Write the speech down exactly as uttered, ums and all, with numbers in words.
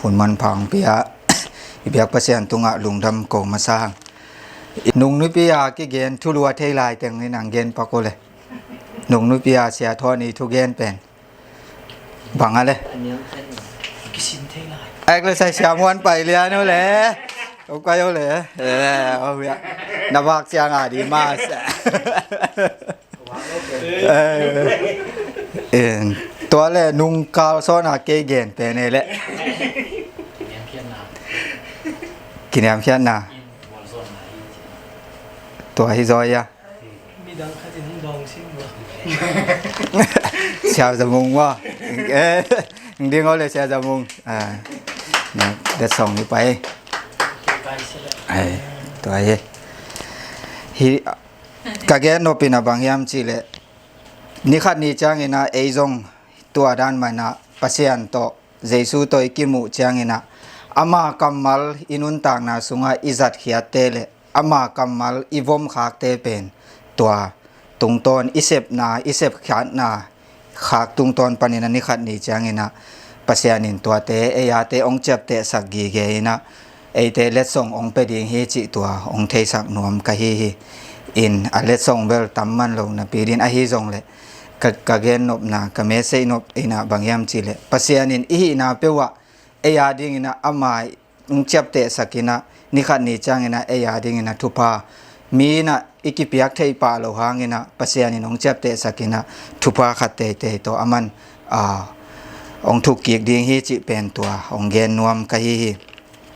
hun manpha hong pia i biak Pasian tungah lungdam ko masa hang. Nungnupi a kigen thulu a thei lai teng in ang gen pak uh le. Nungnupi a Sia Tony thugen pen bang a le. Kisin thei lai. Ek le sai Sia Muan Pai lian uh le. Uk kai uh le. Eh, oh ya. Na bak siang a di mas. Eh, eh, tua le nungkal sawn a kei gen pen e le. Kiniamkhiatna. Tua hi zaw ia. Midang khat in hong dawng sin maw? Sia Za Mung maw? Eh, ding aw le Sia Za Mung. Ah, na, that song ni pai. Ai, tua hi. Hi, ka gen nop in a bang hiam cih leh, ni khat ni ciangin a ei zong tua dan mah in a Pasian tawh, Jesu tawh i kimuh ciangin a, ama kammal i nuntakna sungah i zatkhiatte le ama kammal i vomkhakte pen tua tungtawn i sepna, i sepkhiatna khak tungtawn panin a ni khat ni ciangin a Pasian in tuate ei ate hong ciaptehsak gige in a, eite letsong hong pia ding hi cih tua hong theisak nuam ka hi hi. In a letsong bel tam man lo napi ding ahi zong le, ka, ka gen nopna, ka message nop in a bang hiam cih leh, Pasian in i hihna peuh ah ei a dingin a ama hong ciaptehsak in a, ni khat ni ciangin a ei a dingin a thupha, mi in a i kipiak theih pah loh hangin a Pasian in hong ciaptehsak in a thupha khat teitei tawh aman, ah, hong thukkik ding hi cih pen tua hong gen nuam ka hi hi.